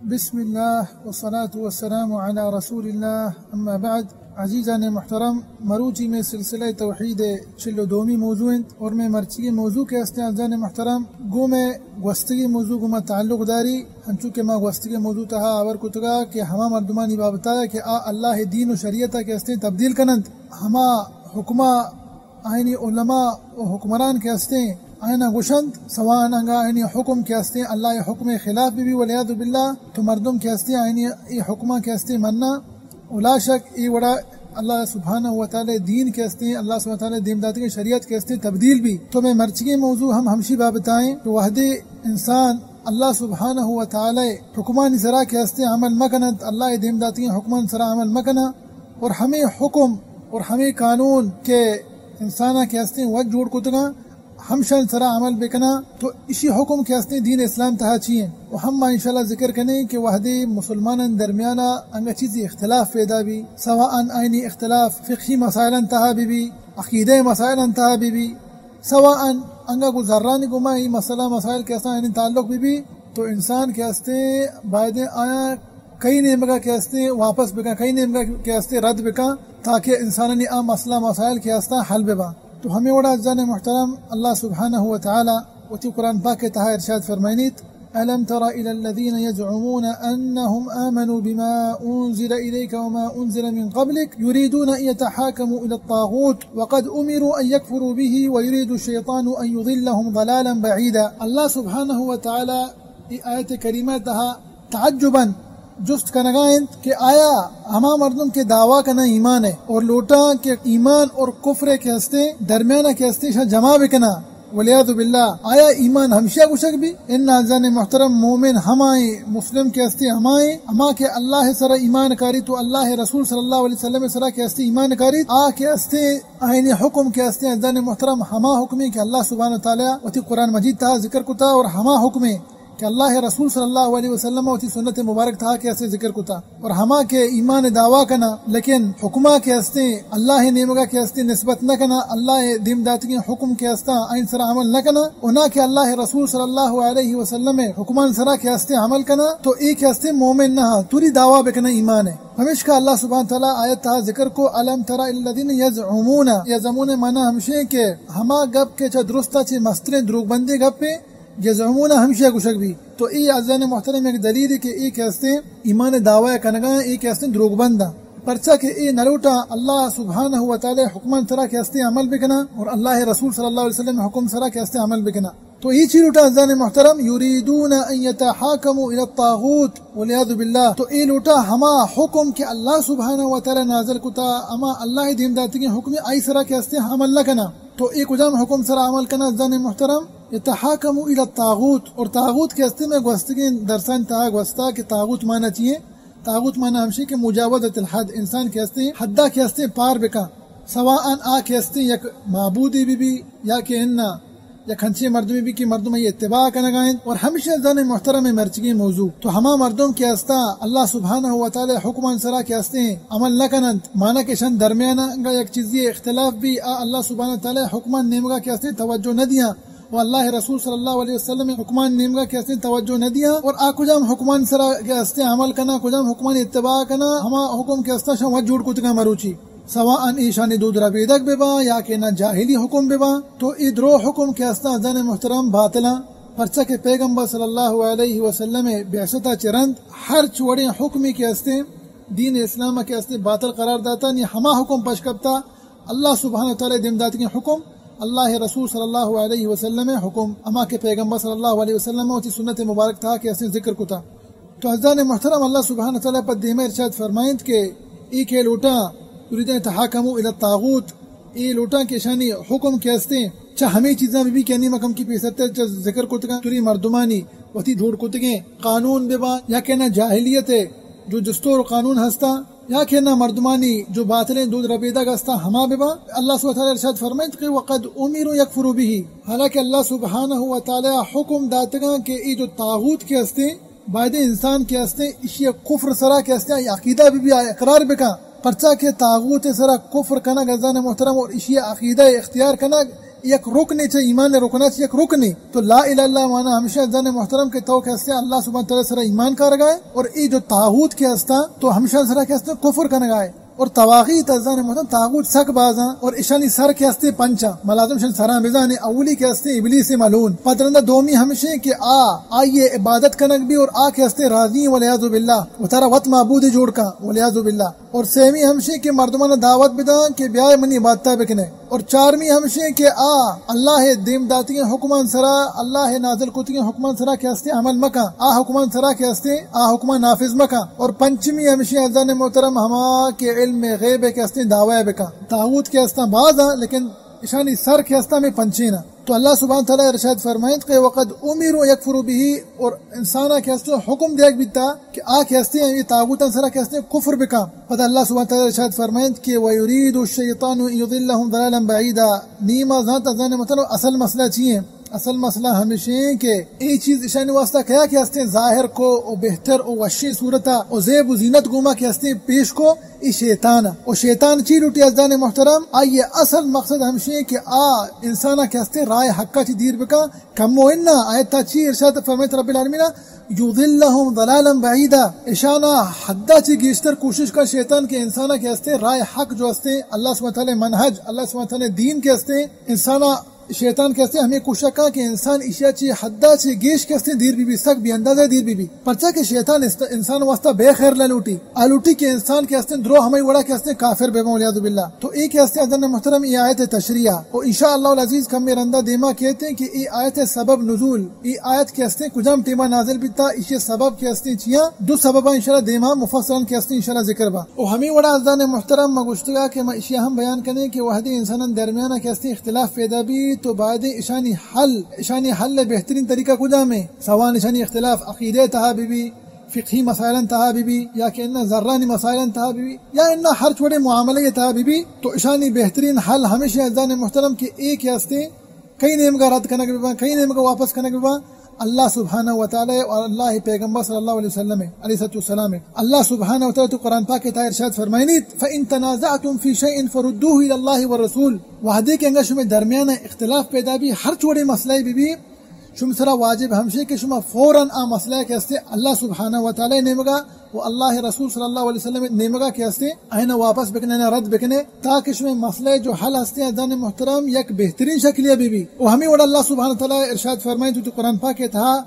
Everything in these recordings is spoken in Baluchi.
بسم اللہ والصلاة والسلام علی رسول اللہ، اما بعد۔ عزیزان محترم، مروچی میں سلسلہ توحید چل و دومی موضوع انت اور میں مرچی موضوع کے ہستیں عزیزان محترم گوں میں گوستگی موضوع گوں ما تعلق داری، ہنچو کہ ما گوستگی موضوع تہا آور کتگا کہ ہما مردمانی بابتا کہ آ اللہ دین و شریعت کے ہستیں تبدیل کنند، ہما حکمہ آئینی علماء و حکمران کہ ہستیں، آئینا گوشنت، سواء انگا آئینی حکم کہ ہستیں اللہ حکم خلاف بی بی، والعیاذ باللہ، تو مردم کہ ہستیں آئینی ای حکمہ کہ ہستیں مننا، و لا شک ای وڑا اللہ سبحانہ و تعالی دین کہ ہستیں، اللہ سبحانہ و تعالی دیم داتگیں شریعت کہ ہستیں تبدیل بی۔ تو میں مرچگیں موضوع ہم ہمشی بابتائیں کہ وہدے انسان اللہ سبحانہ و تعالی حکمانی سرا کہ ہستیں عمل مکننت، اللہ دیم داتگیں حکمان سرا عمل مکنا، اور ہمیں حکم اور ہمیں قانون کہ انسانا کہ ہستیں وت جوڑ کتگاں، ہمشان سرا عمل بکنا، تو اشی حکم کہ ہستیں دین اسلام تہا چی ہیں؟ و ہم ما انشاءاللہ ذکر کنیں کہ وہدے مسلمانان درمیانا انگا چیزی اختلاف پیدا بی، سواء آئینی اختلاف فقہی مسائلان تہا بی بی، عقیدہ مسائلان تہا بی بی، سواء انگا گو زرانی گوما ای مسئلہ مسائل کہ ہستیں آئینی تعلق بی بی، تو انسان کہ ہستیں بایدیں آیا کئی نیمگا کہ ہستیں واپس بکن، کئی نیمگا کہ ہستیں رد بکن، تاکہ انسانانی آ مسئلہ مسائل کہ ہستاں حل بباں۔ تو ہمیں وڑا عزیزان محترم اللہ سبحانہ و تعالی وتی قرآن پاک کے تہا ارشاد فرمائنیت، ألم تر إلى الذين يزعمون أنهم آمنوا بما أنزل إليك وما أنزل من قبلك يريدون أن يتحاكموا إلى الطاغوت وقد أمروا أن يكفروا به ويريد الشيطان أن يضلهم ضلالا بعيدا۔ اللہ سبحانہ و تعالی ای آیت کریمہ تہا تعجباً جست کنگا انت کہ آیا ہما مردم کہ دعویٰ کنا ایمان ہے اور لوٹاں کہ ایمان اور کفر کے ہستے درمیانہ کے ہستے شاں جمع بکنا، والعیاذ باللہ، آیا ایمان ہمشیا گوشگ بی؟ انا عزیزان محترم، مومن ہمائیں، مسلم کے ہستے ہمائیں، ہما کہ اللہ سرا ایمان کاری تو اللہ رسول صلی اللہ علیہ وسلم سرا کے ہستے ایمان کاری، آ کے ہستے آئینی حکم کے ہستے عزیزان محترم ہما حکمیں کہ اللہ سبحانہ و تعالی وتی قرآن مجید تہا ذکر کتا اور ہما حکمیں کہ اللہ رسول صلی اللہ علیہ وسلم وتی سنت مبارک تہا کہ ہستے ذکر کتا۔ اور ہما کہ ایمان دعویٰ کنا لیکن حکما کہ ہستیں اللہ نیمگا کہ ہستیں نسبت نہ کنا، اللہ دیم داتگیں حکم کہ ہستاں آئین سرا عمل نہ کنا، و نہ کہ اللہ رسول صلی اللہ علیہ وسلم حکمان سرا کہ ہستیں عمل کنا، تو اے کہ ہستیں مومن نہ، توری دعویٰ بکنا ایمان ہے۔ ہمیشکا اللہ سبحانہ تعالی آیت تہا ذکر کو، الم تر الذین یزعمون، یزعمون معنی ہمشیں کہ ہما گپ کہ چہ درستا چہ مستریں دروگ بندیں گپیں، یزعمون ہمشیا گوشگ بی۔ تو اے عزیزان محترم یک دلیلے کہ اے کہ ہستیں ایمان دعوی کنگا، اے کہ ہستیں دروگ بنداں۔ پرچا کہ اے نلوٹاں اللہ سبحانہ و تعالی حکمان سرا کہ ہستیں عمل بکنا اور اللہ رسول صلی اللہ علیہ وسلم حکم سرا کہ ہستیں عمل بکنا۔ تو اے چی لوٹاں عزیزان محترم، یریدون ان یتحاکموا الی الطاغوت والعیاذ باللہ۔ تو اے لوٹاں ہما حکم کہ اللہ سبحانہ و تعالی نازل کتا، ہما اللہ دیم داتگیں حکم آئی سرا کہ ہستیں عمل نہ کنا۔ تو اے کجام حکم سرا عمل کنا عزیزان محترم؟ یتحاکموا الی الطاغوت۔ اور طاغوت کہ ہستیں میں گوستگیں درسان تہا گوستا کہ طاغوت معنی چی ہے؟ طاغوت معنی ہمشی کہ مجاوزت الحد، انسان کہ ہستیں حدا کہ ہستیں پار بکا، سواء آ کہ ہستیں یک معبودے بی بی یا کہ انا یک ہنچیں مردمے بی کہ مردم ای اتباع کنگا انت۔ اور ہمشی عزیزان محترم مرچگیں موضوع تو ہما مردم کہ ہستا اللہ سبحانہ و تعالی حکمان سرا کہ ہستیں عمل نہ کننت، معنی کہ شن درمیانا انگا یک چیزی اختلاف بی، آ اللہ سبحانہ و تعالی حکمان نیمگا کہ ہستیں توجہ نہ دیاں۔ و اللہ رسول صلی اللہ علیہ وسلم حکمان نیمگا کہ ہستیں توجہ نہ دیاں اور آ کجام حکمان سرا کہ ہستیں عمل کنا، کجام حکمان اتباع کنا، ہما حکم کہ ہستاں شاں وت جوڑ کتگاں مروچی۔ سواء ایشانی دود ربیدگ بباں یا کہ نہ جاہلی حکم بباں، تو اے درو حکم کہ ہستاں عزیزان محترم باطلاں۔ پرچا کہ پیغمبر صلی اللہ علیہ وسلم بعثتا چہ رند ہرچ وڑیں حکمے کہ ہستیں دین اسلام کہ ہستیں باطل قرار داتا، نی ہما حکم پش کپتا اللہ سبحانہ و تعالی دیم داتگیں حکم، اللہ رسول صلی اللہ علیہ وسلم حکم، ہما کہ پیغمبر صلی اللہ علیہ وسلم وتی سنت مبارک تہا کہ ہستیں ذکر کتا۔ تو عزیزان محترم، اللہ سبحانہ و تعالی پہ دیمہ ارشاد فرمائنت کہ اے کہ لوٹاں، یریدون یتحاکموا الی الطاغوت، اے لوٹاں کہ اشانی حکم کہ ہستیں چہ ہمیں چیزاں بی بی کہ انی ما کمکی پیسرتر چہ ذکر کتگاں، توری مردمانی وتی جوڑ کتگیں قانون بباں یا کہ نہ جاہلیت جو دستور و قانون ہستاں، یا کہ نہ مردمانی جو باطلیں دود ربیدگ ہستاں ہما بباں۔ اللہ سبحانہ و تعالی ارشاد فرمائنت کہ وقد امروا یکفروا به، حالانکہ اللہ سبحانہ و تعالی حکم داتگاں کہ اے جو طاغوت کہ ہستیں، بایدیں انسان کہ ہستیں اشی کفر سرا کہ ہستیں آئی عقیدہ بی بی، آئی اقرار بکاں۔ پرچا کہ طاغوت سرا کفر کنگ عزیزان محترم اور اشی عقیدہ اختیار کنگ یک رکنے چہ ایمان رکنا چہ یک رکنے۔ تو لا الہ الا اللہ معنی ہمیشہ عزیزان محترم کہ تو کہ ہستے اللہ سبحانہ تعالی سرا ایمان کارگائے اور اے جو طاغوت کہ ہستا تو ہمیشہ سرا کہ ہستے کفر کنگائے۔ اور طواغیت عزیزان محترم، طاغوت سک بازاں اور اشانی سر کہ ہستے پنچاں، ملازم شن سراں بزانے، اولی کہ ہستے ابلیس ملعون، پد رندا دومی ہمشیں کہ آ، آئیے عبادت کنگ بی اور آ کہ ہستے راضی والعیاذ باللہ، وتارا وت معبود جوڑ کن والعیاذ باللہ۔ اور سیمی ہمشیں کہ مردمان دعوت بداں کہ بیائے منی عبادتا بکنے۔ اور چارمی ہمشیں کہ آ اللہ دیم داتگیں حکمان سرا، اللہ نازل کتگیں حکمان سرا کہ ہستے عمل مکن، آ حکمان سرا کہ ہستے آ حکمان نافذ مکن۔ اور پنچمی ہمشیں عزیزان محترم ہما کہ علم غیب کہ ہستے دعوی بکن۔ طاغوت کہ ہستاں بازاں، لیکن اشانی سر کہ ہستاں ہمیں پنچینا۔ تو اللہ سبحانہ تعالی ارشاد فرمائیت کہ وقد امروا یکفروا به، اور انسانا کہ ہستو حکم دیگ بیتا کہ آ کہ ہستے یہ طاغوتان سرا کہ ہستے کفر بکن۔ پدا اللہ سبحانہ تعالی ارشاد فرمائیت کہ ویرید الشیطان ان یضلهم ضلالا بعیدا۔ نیما زانت عزیزان محترم اصل مسئلہ چی ہیں؟ اصل مسئلہ ہمیشیں کہ اے چیز اشانی واسطہ کیا کہ ہستیں ظاہر کو و بہتر و وشیں صورتا و زیب و زینت گوما کہ ہستیں پیش کو، اے شیطان۔ و شیطان چی لوٹی عزیزان محترم؟ آئیے اصل مقصد ہمشیں کہ آ انسانا کہ ہستیں راہ حقا چی دیر بکا۔ کمو انا آیتا چی ارشاد فرمائیت رب العالمین؟ یضلهم ضلالا بعیدا۔ اشانا حدا چی گیشتر کوشش کا شیطان کہ انسانا کہ ہستیں راہ حق جو ہستیں، اللہ سبحانہ تعالی منہج، اللہ سبحانہ تعالی دین کہ ہستیں، انسانا شیطان کہ ہستیں ہمیں کوشش کا کہ انسان اشیا چی حدا چی گیش کہ ہستیں دیر بی بی، سک بی اندازہ دیر بی بی۔ پرچا کہ شیطان است-، انسان واسطہ بے خیر لوٹی۔ آ لوٹی کہ انسان کہ ہستیں درو ہمیں وڑا کہ ہستیں کافر بے والعیاذ باللہ۔ تو اے کہ ہستیں عزیزان محترم اے آیت تشریح۔ و ان شاء اللہ العزیز کمے رندا دیما کہتے ہیں کہ اے آیت سبب نزول، اے آیت کہ ہستیں کجام ٹیما نازل بیتا، ایشی سبب کہ ہستیں چیاں، دو سبباں ان شاء اللہ دیما مفصلا کہ ہستیں ان شاء اللہ ذکر با۔ و ہمیں وڑا عزیزان محترم ما گشتگا کہ ما ایشی ہم بیان کنیں کہ وہدی انسانان درمیانا کہ ہستیں اختلاف پیدا بی تو باید اشانی حل، اشانی حل بہترین طریقہ کجام ہے؟ سواء اشانی اختلاف عقیدہ تہا بی بی، فقہی مسائلاں تہا بی بی، یا کہ اناں زرانی مسائلاں تہا بی بی، یا اناں ہر چوڑے معاملہ تہا بی بی، تو اشانی بہترین حل ہمیشہ عزیزان محترم کہ اے کہ ہستیں کئی نیمگا رد کنگ بباں، کئی نیمگا واپس کنگ بباں، اللہ سبحانہ و تعالی اور اللہ پیغمبر صلی اللہ علیہ وسلم، علیہ الصلوۃ والسلام۔ اللہ سبحانہ و تعالی تو قرآن پاک تہا ارشاد فرمائنیت، فإن تنازعتم في شيء فردوه إلى الله والرسول۔ وہدے کہ انگا شمے درمیان اختلاف پیدا بی، ہر چوڑے مسئلہ بی بی، شما سرا واجب ہمشے کہ شما فوراً آ مسئلہ کہ ہستے اللہ سبحانہ و تعالی نیمگا و اللہ رسول صلی اللہ علیہ وسلم نیمگا کہ ہستے آئینا واپس بکنے، آئینا رد بکنے، تاکہ شما مسئلہ جو حل ہستے عزیزان محترم یک بہترین شکلیہ بی بی۔ و ہمیں وڑا اللہ سبحانہ و تعالی ارشاد فرمائیں تو قرآن پاک تہا،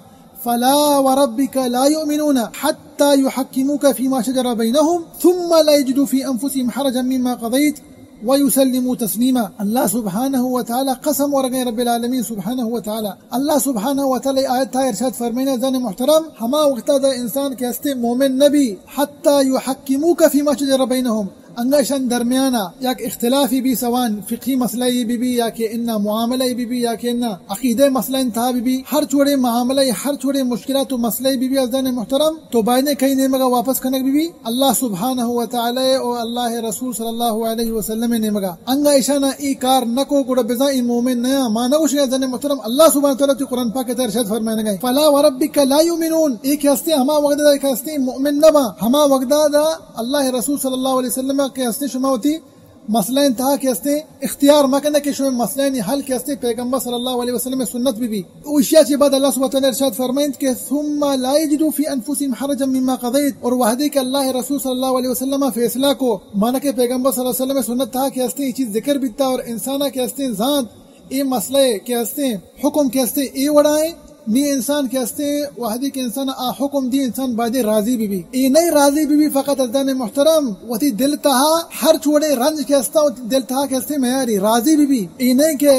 فلا وربك لا يؤمنون حتى يحكموك فيما شجر بينهم ثم لا يجدوا في أنفسهم حرجا مما قضيت ويسلموا تسليما۔ اللہ سبحانہ و تعالی قسم ورگیں رب العالمین سبحانہ و تعالی۔ اللہ سبحانہ و تعالی آیت تہا ارشاد فرمائنا عزیزان محترم، ہما وقتا دا انسان کہ ہستے مومن نبی، حتی یحکموک فیما شجر بینہم، انگا اشان درمیانا یک اختلافی بی، سواء فقہی مسئلہ ای بی بی یا کہ انا معاملہ ای بی بی یا کہ انا عقیدہ مسئلہ انتہا بی بی، ہر چوڑے معاملہ ای، ہر چوڑے مشکلات و مسئلہ ای بی بی عزیزان محترم، تو بایدیں کئی نیمگا واپس کنگ بی بی؟ اللہ سبحانہ و تعالی و اللہ رسول صلی اللہ علیہ وسلم نیمگا۔ انگا ایشانا ای کار نکو گڑا بزاں ای مومن نیا۔ ما نگوشیں عزیزان محترم، اللہ سبحانہ و تعالی تو قرآن پاک تہا ارشاد فرمائنگا، فلا وربک لا یؤمنون۔ ای کہ ہستے ہما وقت دا کہ ہستے مومن نبا، ہما وقت دا اللہ رسول صلی اللہ علیہ وسلم کہ ہستے شما وتی مسئلہ انتہا کہ ہستے اختیار مکنے کہ شما مسئلہ نی حل کہ ہستے پیغمبر صلی اللہ علیہ وسلم سنت بی بی۔ اوشیا چی بعد اللہ سبحانہ و تعالی ارشاد فرمائنت کہ ثم لا یجدوا فی انفسهم حرجا مما قضیت، اور وہدے کہ اللہ رسول صلی اللہ علیہ وسلم فیصلہ کو، مانا کہ پیغمبر صلی اللہ علیہ وسلم سنت تہا کہ ہستے یہ چیز ذکر بیتا اور انسانا کہ ہستے زانت اے مسئلہ کہ ہستے حکم کہ ہستے اے وڑائیں، نی انسان کہ ہستے وہدے کہ انسان آ حکم دی انسان بایدیں راضی بی بی۔ اے نئے راضی بی بی فقط عزیزان محترم وتی دل تہا ہر چوڑے رنج کہ ہستا وتی دل تہا کہ ہستے میاری راضی بی بی۔ اے نئے کہ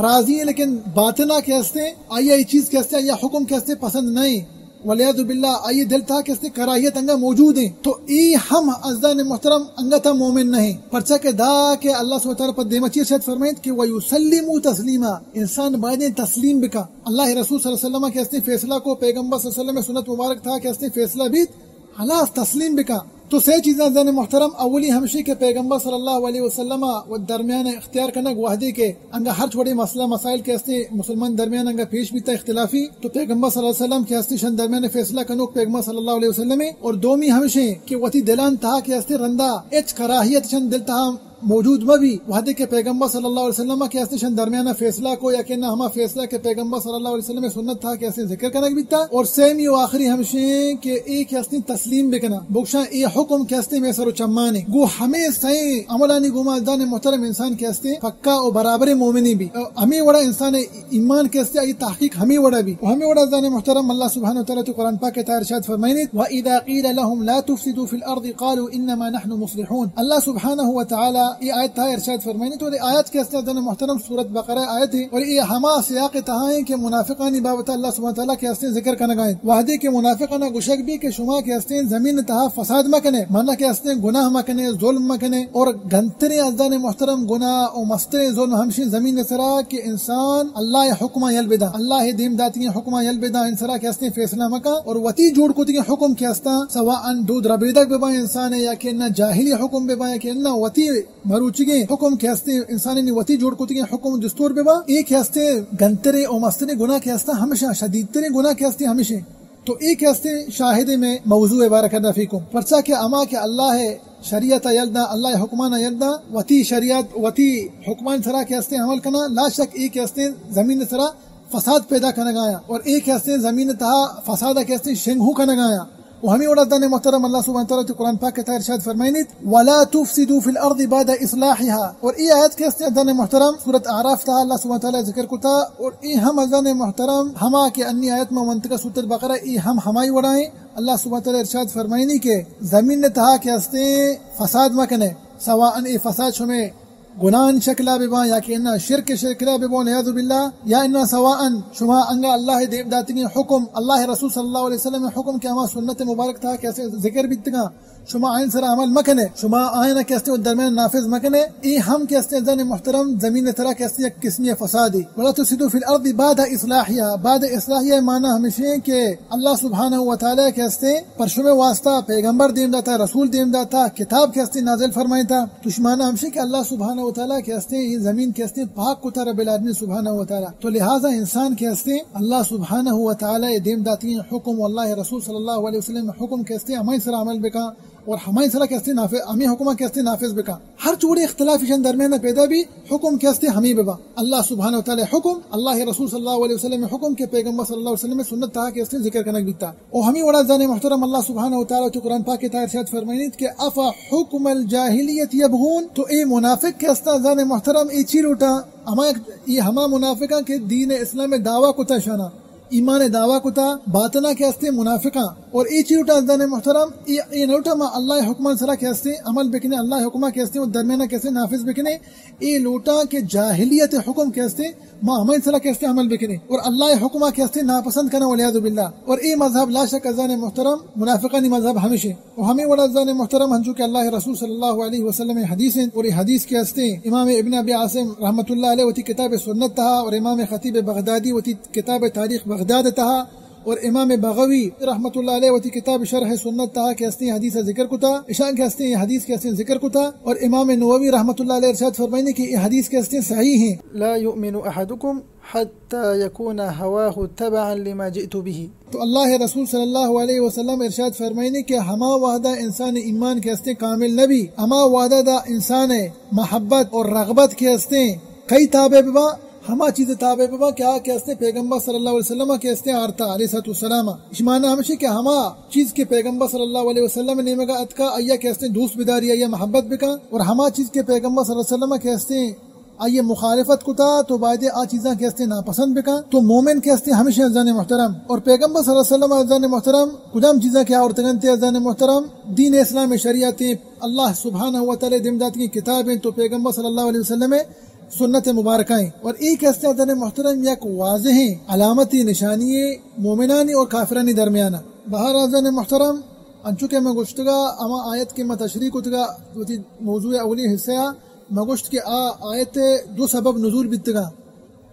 راضی ہیں لیکن باطنا کہ ہستے آئی ای چیز کہ ہستے، آئی حکم کہ ہستے پسند نئیں۔ والعیاذ باللہ، آئی دل تہا کہ ہستے کراہیت انگا موجود ہیں۔ تو ای ہم عزیزان محترم انگتا مومن نئیں۔ پرچا کہ دا کہ اللہ سبحانہ و تعالی پر دیما چی ارشاد فرمائیت کہ ویسلموا تسلیما، انسان بایدیں تسلیم بکا۔ اللہ رسول صلی اللہ علیہ وسلم کہ ہستے فیصلہ کو، پیغمبر صلی اللہ علیہ وسلم سنت مبارک تہا کہ ہستے فیصلہ بیت، خلاص تسلیم بکا۔ تو سے چیزاں عزیزان محترم، اولی ہمشی کہ پیغمبر صلی اللہ علیہ وسلم و درمیان اختیار کنگ وہدے کہ انگا ہر چوڑے مسئلہ مسائل کہ ہستے مسلمان درمیان انگا پیش بیتا اختلافی، تو پیغمبر صلی اللہ علیہ وسلم کہ ہستے شن درمیان فیصلہ کنوک پیغمبر صلی اللہ علیہ وسلم ہے۔ اور دومی ہمشی کہ وتی دلان تہا کہ ہستے رندا اچ کراہیت شن دل تہا موجود مہ بی، وہدے کہ پیغمبر صلی اللہ علیہ وسلم کہ استیں شان درمیان فیصلہ کو، یا کہ نہ ہما فیصلہ کہ پیغمبر صلی اللہ علیہ وسلم سنت تہا کہ استیں ذکر کنگ بیتا۔ اور سیمی و آخری ہمشیں کہ اے کہ استیں تسلیم بکنا، بگشاں اے حکم کہ استیں مئے سر و چمانے، گو ہمیں سئیں عملانی گوما عزیزان محترم انسان کہ استیں پکا و برابر مومنی بی۔ ہمیں وڑا انسان ایمان کہ استیں آئی تحقیق ہمیں وڑا بی۔ و ہمیں وڑا عزیزان محترم اللہ سبحانہ و تعالی تو قرآن پاک تہا ارشاد فرمائنیت، وَإِذَا قِيلَ لَهُمْ لَا تُفْسِدُوا فِي الْأَرْضِ قَالُوا إِنَّمَا نَحْنُ مُصْلِحُونَ۔ اللہ سبحانہ و تعالی اے آیت تہا ارشاد فرمائنیت، اور اے آیت کہ استیں عزیزان محترم سورت بقرہ آیت ہے، اور اے ہما سیاق تہا ہیں کہ منافقانی بابت اللہ سبحانہ و تعالی کہ استیں ذکر کنگا ہیں۔ وہدے کہ منافقانا گشگ بی کہ شما کہ استیں زمین تہا فساد مکنے، مانا کہ استیں گناہ مکنے، ظلم مکنے، اور گنتریں عزیزان محترم گناہ و مستریں ظلم ہمشیں زمین سرا کہ انسان اللہ حکماں یل بدا، اللہ دیم داتگیں حکماں یل بدا، ان سرا کہ استیں فیصلہ مکا اور وتی جوڑ کتگیں حکم کہ استاں سواء دود ربیدگ ببا انسان یا کہ نہ جاہلی حکم ببا یا کہ نہ وتی مروچیگیں حکم کہ استیں انسانی وتی جوڑ کتگیں حکم و دستور ببا، اے کہ استیں گنتریں و مستریں گناہ کہ استاں ہمشاں، شدیدتریں گناہ کہ استیں ہمشیں۔ تو اے کہ استیں شاہد مئے موضوع بارک اللہ فیکم، پرچا کہ ہما کہ اللہ شریعت یل دا، اللہ حکمان یل دا، وتی شریعت، وتی حکمان سرا کہ استیں عمل کنا، لا شک اے کہ استیں زمین سرا فساد پیدا کنگایا اور اے کہ استیں زمین تہا فساد کہ استیں شنگ ہوں کنگایا۔ و ہمیں وڑا عزیزان محترم اللہ سبحانہ و تعالی تو قرآن پاک تہا ارشاد فرمائنیت، وَلَا تُفْسِدُوا فِي الْأَرْضِ بَعْدَ إِصْلَاحِهَا۔ اور اے آیت کہ استیں عزیزان محترم سورت اعراف تہا اللہ سبحانہ و تعالی ذکر کتا، اور اے ہم عزیزان محترم ہما کہ انی آیت ما منطقہ سورت بقرہ، اے ہم ہمائی وڑائیں۔ اللہ سبحانہ و تعالی ارشاد فرمائنی کہ زمین تہا کہ استیں فساد مکنے، سواء اے فساد شمے گناہانی شکلا بباں یا کہ انا شرک شکلا بباں، والعیاذ باللہ، یا انا سواء شما انگا اللہ دیم داتگیں حکم، اللہ رسول صلی اللہ علیہ وسلم حکم کہ ہما سنت مبارک تہا کہ استیں ذکر بیتگاں، شما آئین سرا عمل مکنے، شما آئین کہ استیں درمیان نافذ مکنے، اے ہم کہ استیں عزیزان محترم زمین تہا کہ استیں یک قسمی فسادی۔ ولا تفسدوا فی الارض بعد اصلاحها، بعد اصلاحها معنی ہمشیں کہ اللہ سبحانہ و تعالی کہ استیں پر شمے واسطہ پیغمبر دیم داتا، رسول دیم داتا، کتاب کہ استیں نازل فرمائیتا، تو شمانا ہمشی کہ اللہ سبحانہ و تعالی کہ استیں اے زمین کہ استیں پاک کتا رب العالمین سبحانہ و تعالی۔ تو لہذا انسان کہ استیں اللہ سبحانہ و تعالی دیم داتی حکم و اللہ رسول صلی اللہ علیہ وسلم حکم کہ استیں ہمائی سرا عمل بکا اور ہمائی سرا کہ استیں نافذ، ہمیں حکمہ کہ استیں نافذ بکا۔ ہر چوڑے اختلاف ایشان درمیان پیدا بی، حکم کہ استیں ہمیں ببا۔ اللہ سبحانہ و تعالی حکم، اللہ رسول صلی اللہ علیہ وسلم حکم کہ پیغمبر صلی اللہ علیہ وسلم سنت تہا کہ استیں ذکر کنگ بیتا۔ و ہمیں وڑا عزیزان محترم اللہ سبحانہ و تعالی تو قرآن پاک تہا ارشاد فرمائنیت کہ افحکم الجاہلیت یبغون، تو اے منافق کہ استاں عزیزان محترم اے چی لوٹاں؟ ہما، اے ہما منافقاں کہ دین اسلام دعویٰ کتا شانا، ایمان دعویٰ کتا، باطنا کہ استیں منافقاں۔ اور اے چی لوٹاں عزیزان محترم، اے، اے نہ لوٹاں ما اللہ حکمان سرا کہ استیں عمل بکنے، اللہ حکمہ کہ استیں و درمیانہ کہ استیں نافذ بکنے، اے لوٹاں کہ جاہلیت حکم کہ استیں ما ہمیں سرا کہ استیں عمل بکنے اور اللہ حکمہ کہ استیں ناپسند کنا والعیاذ باللہ۔ اور اے مذہب لا شک عزیزان محترم منافقانی مذہب ہمیشیں۔ و ہمیں وڑا عزیزان محترم ہنچو کہ اللہ رسول صلی اللہ علیہ وسلم حدیث ہیں اور اے حدیث کہ استیں امام ابن ابی عاصم رحمت اللہ علیہ وتی کتاب سنت تہا اور امام خطیب بغدادی وتی کتاب تاریخ بغداد تہا اور امام بغوی رحمت اللہ علیہ وتی کتاب شرح سنت تہا کہ استیں حدیث ذکر کتا، اشان کہ استیں حدیث کہ استیں ذکر کتا، اور امام نووی رحمت اللہ علیہ ارشاد فرمائنی کہ اے حدیث کہ استیں صحیح ہیں۔ لا يؤمن أحدكم حتى يكون هواه تبعا لما جئت به۔ تو اللہ رسول صلی اللہ علیہ وسلم ارشاد فرمائنی کہ ہما وہدا انسان ایمان کہ استیں کامل نبی، ہما وہدا دا انسان محبت اور رغبت کہ استیں کئی تابع ببا، ہما چیز تابع ببا کہ آ کہ استیں پیغمبر صلی اللہ علیہ وسلم کہ استیں آرتا علیہ الصلوۃ والسلام۔ اش معنی ہمشی کہ ہما چیز کہ پیغمبر صلی اللہ علیہ وسلم نیمگا اتکا آیا کہ استیں دوست بداری، آیا محبت بکا، اور ہما چیز کہ پیغمبر صلی اللہ علیہ وسلم کہ استیں آئی مخالفت کتا تو باید آ چیزاں کہ استیں ناپسند بکا۔ تو مومن کہ استیں ہمشی عزیزان محترم، اور پیغمبر صلی اللہ علیہ وسلم عزیزان محترم کدام چیزاں کہ آورتگنتے عزیزان محترم دین اسلام شریعت ہیں، اللہ سبحانہ و تعالی دیم داتگیں کتاب ہیں تو پیغمبر صلی اللہ علیہ وسلم سنت مبارکہ ہیں۔ اور اے کہ استیں عزیزان محترم یک واضحیں علامتی نشانی مومنانی اور کافرانی درمیان۔ بہر عزیزان محترم، انچو کہ میں گشتگا ہما آیت کہ میں تشریح کتگا وتی موضوع اولی حصہ، ما گوشت کہ آ آیت دو سبب نزول بیتگا۔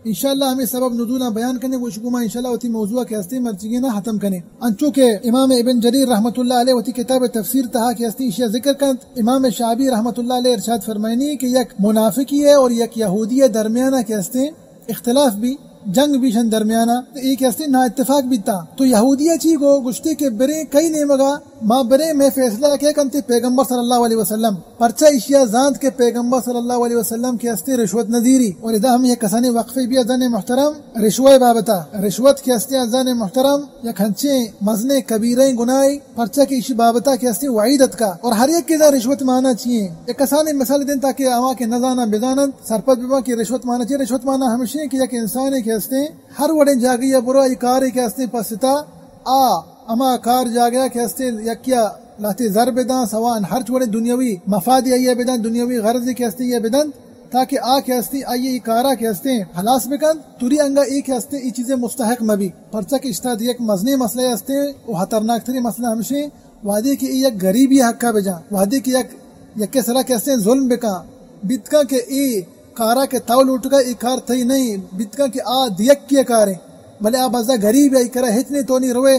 انشاءاللہ ہمیں سبب نزولاں بیان کنے، گوش گما انشاءاللہ وتی موضوع کہ ہستیں مرچیگیں ختم کنے۔ انچو کہ امام ابن جریر رحمت اللہ علیہ وتی کتاب تفسیر تہا کہ ہستیں اشیا ذکر کنت، امام شعبی رحمت اللہ علیہ ارشاد فرمائنی کہ یک منافقی ہے اور یک یہودی ہے درمیانہ کہ ہستیں اختلاف بی، جنگ بیشن درمیانا، اے کہ ہستے نا اتفاق بیتا۔ تو یہودیہ چی گو؟ گشتے کہ برے کئی نیمگا، ما برے، مئے فیصلہ کہ کنتے پیغمبر صلی اللہ علیہ وسلم۔ پرچا؟ ایشیا زانت کہ پیغمبر صلی اللہ علیہ وسلم کہ ہستے رشوت نزیری۔ اور ادا ہم یک کسانی وقفے بی عزیزان محترم، رشوہ بابتا۔ رشوت کہ ہستے عزیزان محترم یک ہنچیں مزنیں کبیریں گناہے، پرچا کہ ایشی بابتا کہ ہستے وعید اتکا۔ اور ہر یک کہ زان رشوت مانا چی ایں، یک کسانی مثال دیں تاکہ آواں کہ نزاناں بزانن، سرپد بباں کہ رشوت مانا چی ایں۔ رشوت مانا ہمشی ایں کہ یک انسانے کہ ہستے ہر وڑیں جاگہیا برو، اے کارے کہ ہستے پستا آ ہما کار جاگہا کہ ہستیں یکیا لہتے زر بداں، سواء ہرچ وڑیں دنیاوی مفادے آئیا بداں، دنیاوی غرضے کہ ہستیں آئیا بدنت، تاکہ آ کہ ہستیں آئی ای کارا کہ ہستیں ہلاس بکنت، توری انگا اے کہ ہستیں ای چیزے مستحق مبی۔ پرچا کہ اشتا یک مزنیں مسئلہ ہستیں و خطرناک تریں مسئلہ ہمشیں، وہدے کہ اے یک غریبی حقا بجاں، وہدے کہ یک، یکے سرا کہ ہستیں ظلم بکاں، بیتکاں کہ اے کارا کہ تو لوٹگا، اے کار تئی نہیں، بیتکاں کہ آ دیکے کاریں، بلے آ بزا غریب ہے، اے کرا ہچ نہیں، تو نہیں روے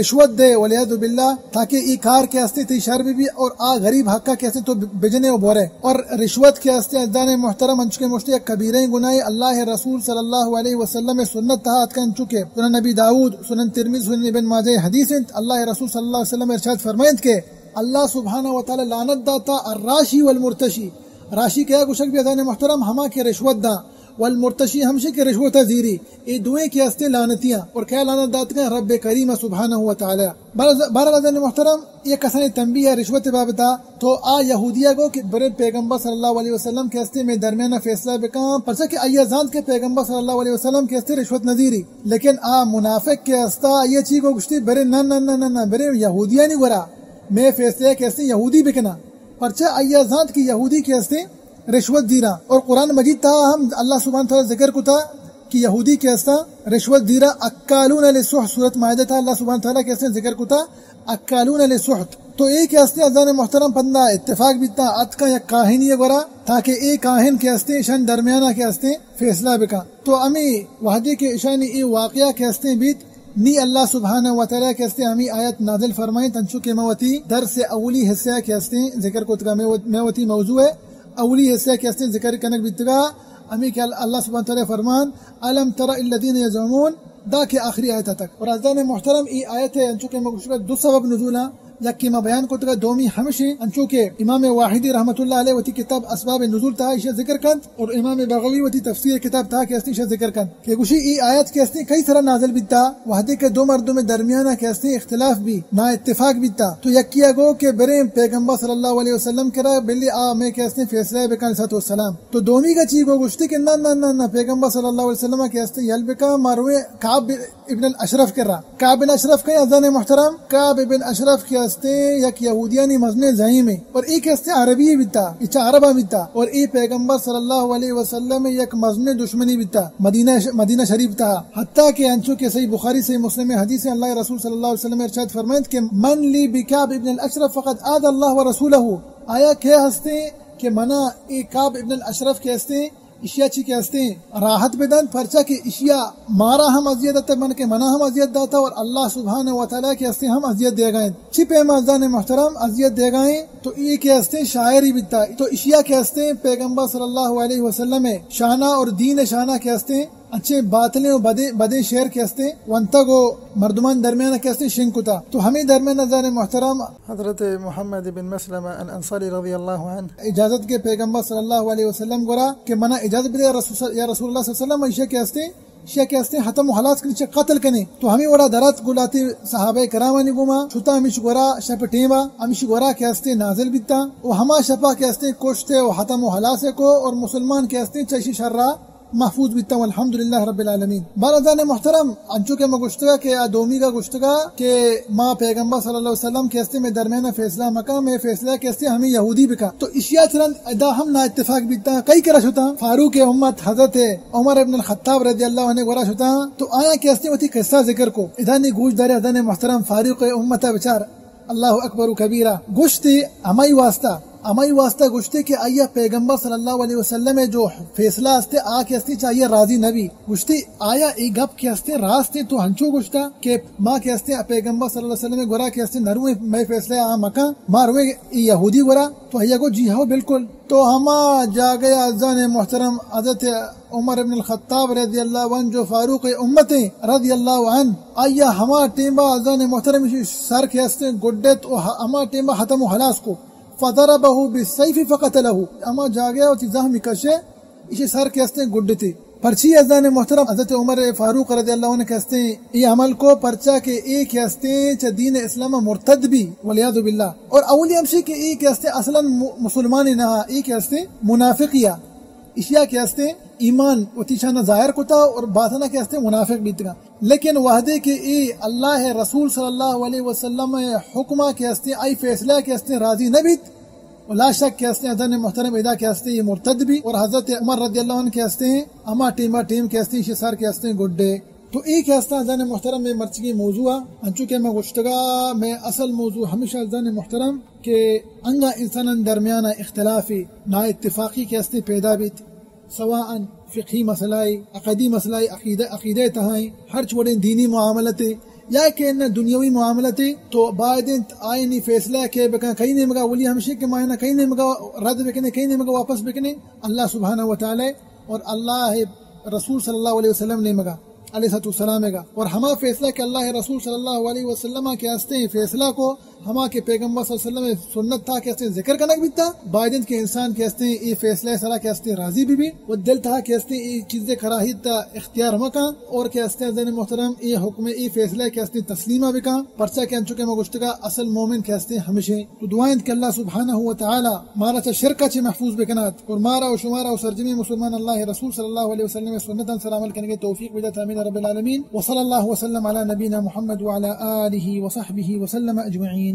رشوت دے، والعیاذ باللہ، تاکہ اے کار کہ ہستیں تئی شر بی بی اور آ غریب حقا کہ ہستیں تو بجنے و بورے۔ اور رشوت کہ ہستیں عزیزان محترم انچو کہ مشتے یک کبیریں گناہے، اللہ رسول صلی اللہ علیہ وسلم سنت تہا اتکا، انچو کہ سنن نبی داؤد، سنن ترمذی، سنن ابن ماجہ حدیث انت، اللہ رسول صلی اللہ علیہ وسلم ارشاد فرمائنت کہ اللہ سبحانہ و تعالی لعنت داتا الراشی والمرتشی۔ راشی کیا گوشگ بی عزیزان محترم؟ ہما کہ رشوت داں، والمرتشی ہمشی کہ رشوت زیری۔ اے دوئیں کہ ہستیں لعنتیاں اور کیا لعنت داتگاں؟ رب کریم سبحانہ و تعالی۔ بہرحال عزیزان محترم، یک کسانی تنبیہ رشوت بابتا، تو آ یہودیا گو کہ برے پیغمبر صلی اللہ علیہ وسلم کہ ہستیں مئے درمیانا فیصلہ بکاں، پرچا کہ آئیا زانت کہ پیغمبر صلی اللہ علیہ وسلم کہ ہستیں رشوت نزیری۔ لیکن آ منافق کہ ہستا، آئیا چی گو؟ گشتی برے نہ، نہ، نہ، نہ، نہ، برے یہودیانی گورا، مئے فیصلہ کہ ہستیں یہودی بکناں۔ پرچا؟ آئیا زانت کہ یہودی کہ ہستیں رشوت زیراں۔ اور قرآن مجید تہا ہم اللہ سبحانہ تعالی ذکر کتا کہ یہودی کہ ہستاں رشوت زیراں، اکالون للسحت، سورت مائدہ تہا اللہ سبحانہ تعالی کہ ہستیں ذکر کتا، اکالون للسحت۔ تو اے کہ ہستیں عزیزان محترم پدا اتفاق بیتا، اتکاں یک کاہنی گورا، تاکہ اے کاہن کہ ہستیں اشان درمیانا کہ ہستیں فیصلہ بکاں۔ تو ہمے وہدے کہ اشانی اے واقعہ کہ ہستیں بیت، نی اللہ سبحانہ و تعالی کہ ہستیں ہمے آیت نازل فرمائیں، تنچو کہ ما وتی درس اولی حصہ کہ ہستیں ذکر کتگا، مئے وت-، مئے وتی موضوع ہے، اولی حصہ کہ ہستیں ذکر کنگ بیتگا، ہمے کہ ال-، اللہ سبحانہ و تعالی فرمان، الم تر الذین یزعمون، دا کہ آخری آیت تک۔ اور عزیزان محترم، ای آیت ہے، انچو کہ ما گوشگا دو سبب نزولاں، یکے ما بیان کتگا، دومی ہمشیں، انچو کہ امام واحدی رحمت اللہ علیہ وتی کتاب اسباب نزول تہا ایشی ذکر کنت، اور امام بغوی وتی تفسیر کتاب تہا کہ ہستیں ایشی ذکر کنت، کہ گوشی ای آیت کہ ہستیں کئی سرا نازل بیتا، وہدے کہ دو مردم درمیانا کہ ہستیں اختلاف بی، نا اتفاق بیتا، تو یکیا گو کہ بریں پیغمبر صلی اللہ علیہ وسلم کرا، بلی آ مئے کہ ہستیں فیصلہ بکن، صلوۃ والسلام۔ تو دومی کا چی گو؟ گوشتی کہ نہ، نہ، نہ، نہ، پیغمبر صلی اللہ علیہ وسلم کہ ہستیں یل بکن، ما رویں کعب ابن الاشرف کرا۔ کعب بن اشرف کئے عزیزان محترم؟ کعب بن اشرف کہ ہستیں یک یہودیانی مزنیں زعیمے، اور اے کہ ہستیں عربی بیتا، اے چہ عربا بیتا، اور اے پیغمبر صلی اللہ علیہ وسلم یک مزنیں دشمنی بیتا مدینہ ش-، مدینہ شریف تہا۔ حتیٰ کہ انچو کہ صحیح بخاری، صحیح مسلم حدیث ہے، اللہ رسول صلی اللہ علیہ وسلم ارشاد فرمائنت کہ من لی بکعب ابن الاشرف فقد آذی اللہ ورسولہ۔ آیا کہ ہستیں کہ منا اے کعب ابن الاشرف کہ ہستیں ایشیا چی کہ ہستیں راحت بدنت، پرچا کہ ایشیا مارا ہم اذیت داتا، من کہ منا ہم اذیت داتا، اور اللہ سبحانہ و تعالی کہ ہستیں ہم اذیت دیگا انت۔ چی پیما عزیزان محترم اذیت دیگا انت؟ تو اے کہ ہستیں شاعری بیتا، تو ایشیا کہ ہستیں پیغمبر صلی اللہ علیہ وسلم شانا اور دین شانا کہ ہستیں انچیں باطلیں و بدیں، بدیں شعر کہ ہستیں ونتگ و مردمان درمیان کہ ہستیں شنگ کتا۔ تو ہمیں درمیان عزیزان محترم حضرت محمد بن مسلمہ الانصاری رضی اللہ عنہ اجازت کے پیغمبر صلی اللہ علیہ وسلم گورا کہ منا اجازت بدے یا رسول، یا رسول اللہ صلی اللہ علیہ وسلم، ایشی کہ ہستیں، ایشی کہ ہستیں ختم و خلاص کنی، چہ قتل کنی۔ تو ہمیں وڑا درات گلاتی صحابہ کرامانی گوما شتا ہمیش گورا شپ ٹیما ہمیش گورا کہ ہستیں نازل بیتا و ہما شپا کہ ہستیں کشتے و ختم و خلاص کو اور مسلمان کہ ہستیں چشی شرا محفوظ بیتاں، والحمدللہ رب العالمین۔ بارزان محترم، انچو کہ ما گوشتگا کہ آ دومیگا گوشتگا کہ ما پیغمبر صلی اللہ علیہ وسلم کہ ہستیں مئے درمیان فیصلہ مکاں، مئے فیصلہ کہ ہستیں ہمیں یہودی بکاں۔ تو اشیا چرند ادا ہم نا اتفاق بیتاں، کئی کرا شتاں؟ فاروق امت حضرت عمر ابن الخطاب رضی اللہ عنہ گورا شتاں۔ تو آیاں کہ ہستیں وتی قصہ ذکر کو۔ ادا نی گوش دارے عزیزان محترم، فاروق امت بچار۔ اللہ اکبر و کبیرہ۔ گوشتی ہمائی واسطہ ہمائی واسطہ گوشتے کہ آیا پیغمبر صلی اللہ علیہ وسلم جو فیصلہ ہستے، آ کہ ہستے چہ آیا راضی نہ بی۔ گوشتے آیا اے گپ کہ ہستے راست ایں؟ تو ہنچو گوشتا کہ ما کہ ہستے پیغمبر صلی اللہ علیہ وسلم گورا کہ ہستے نرویں، مئے فیصلہ آ مکاں، ما رویں اے یہودی گورا؟ تو آیا گو جی ہو، بالکل۔ تو ہما جاگہ عزیزان محترم حضرت عمر ابن الخطاب رضی اللہ عنہ جو فاروق امت ایں رضی اللہ عنہ، آیا ہما ٹیمبا عزیزان محترم ایشی سر کہ ہستے گڈت و ہ-، ہما ٹیمبا ختم و خلاص کو۔ فضربه بالسيف فقتله، ہما جاگہ وتی زہمی کشے، ایشی سر کہ ہستے گڈتے۔ پرچی عزیزان محترم حضرت عمر فاروق رضی اللہ عنہ کہ ہستے اے عمل کو؟ پرچا کہ اے کہ ہستے چہ دین اسلام مرتد بی، والعیاذ باللہ۔ اور اولی ہمشی کہ اے کہ ہستے اصلاً م-، مسلمانی نہ، اے کہ ہستے منافقی آ۔ اشیا کہ ہستے ایمان وتی شان ظاہر کتا اور باطنا کہ ہستے منافق بیتگا۔ لیکن وہدے کہ اے اللہ رسول صلی اللہ علیہ وسلم حکما کہ ہستے، آئی فیصلہ کہ ہستے راضی نہ بیت، و لا شک کہ ہستے عزیزان محترم ادا کہ ہستے اے مرتد بی اور حضرت عمر رضی اللہ عنہ کہ ہستے ہما ٹیما ٹیم کہ ہستے ایشی سر کہ ہستے گڈے۔ تو اے کہ ہستا عزیزان محترم مئے مرچگی موضوع آ، انچو کہ ما گوشتگا، مئے اصل موضوع ہمیشہ عزیزان محترم کہ انگا انسانان درمیان اختلاف، نااتفاقی کہ ہستے پیدا بیت، سواء فقہی مسئلہ اے، عقدی مسئلہ اے، عقیدہ، عقیدہ تہا اے، ہرچ وڑیں دینی معاملت اے، یا کہ انہ دنیاوی معاملت اے، تو باید انت آئینی فیصلہ کہ بکن کئی نیمگا، ولی ہمشی کہ ما انہ کئی نیمگا رد بکنے، کئی نیمگا واپس بکنے، اللہ سبحانہ و تعالی اور اللہ رسول صلی اللہ علیہ وسلم نیمگا، علیہ الصلوۃ والسلام گا۔ اور ہما فیصلہ کہ اللہ رسول صلی اللہ علیہ وسلم کہ ہستے فیصلہ کو، ہما کہ پیغمبر صلی اللہ علیہ وسلم سنت تہا کہ ہستے ذکر کنگ بیتا، باید انت کہ انسان کہ ہستے اے فیصلہ سرا کہ ہستے راضی بی بی و دل تہا کہ ہستے اے چیز کراہیت اختیار مکن اور کہ ہستے عزیزان محترم اے حکم، اے فیصلہ کہ ہستے تسلیمہ بکن، پرچا کہ انچو کہ ما گوشتگا اصل مومن کہ ہستے ہمشی۔ تو دعا انت کہ اللہ سبحانہ و تعالی مارا چہ شرک چہ محفوظ بکنات اور مارا و شمارا و سرجمیں مسلمان اللہ رسول صلی اللہ علیہ وسلم سنتان سر عمل کنگے توفیق بدات۔ آمین رب العالمین۔ وصلی اللہ وسلم علی نبینا محمد وعلی آلہ وصحبہ وسلم اجمعین۔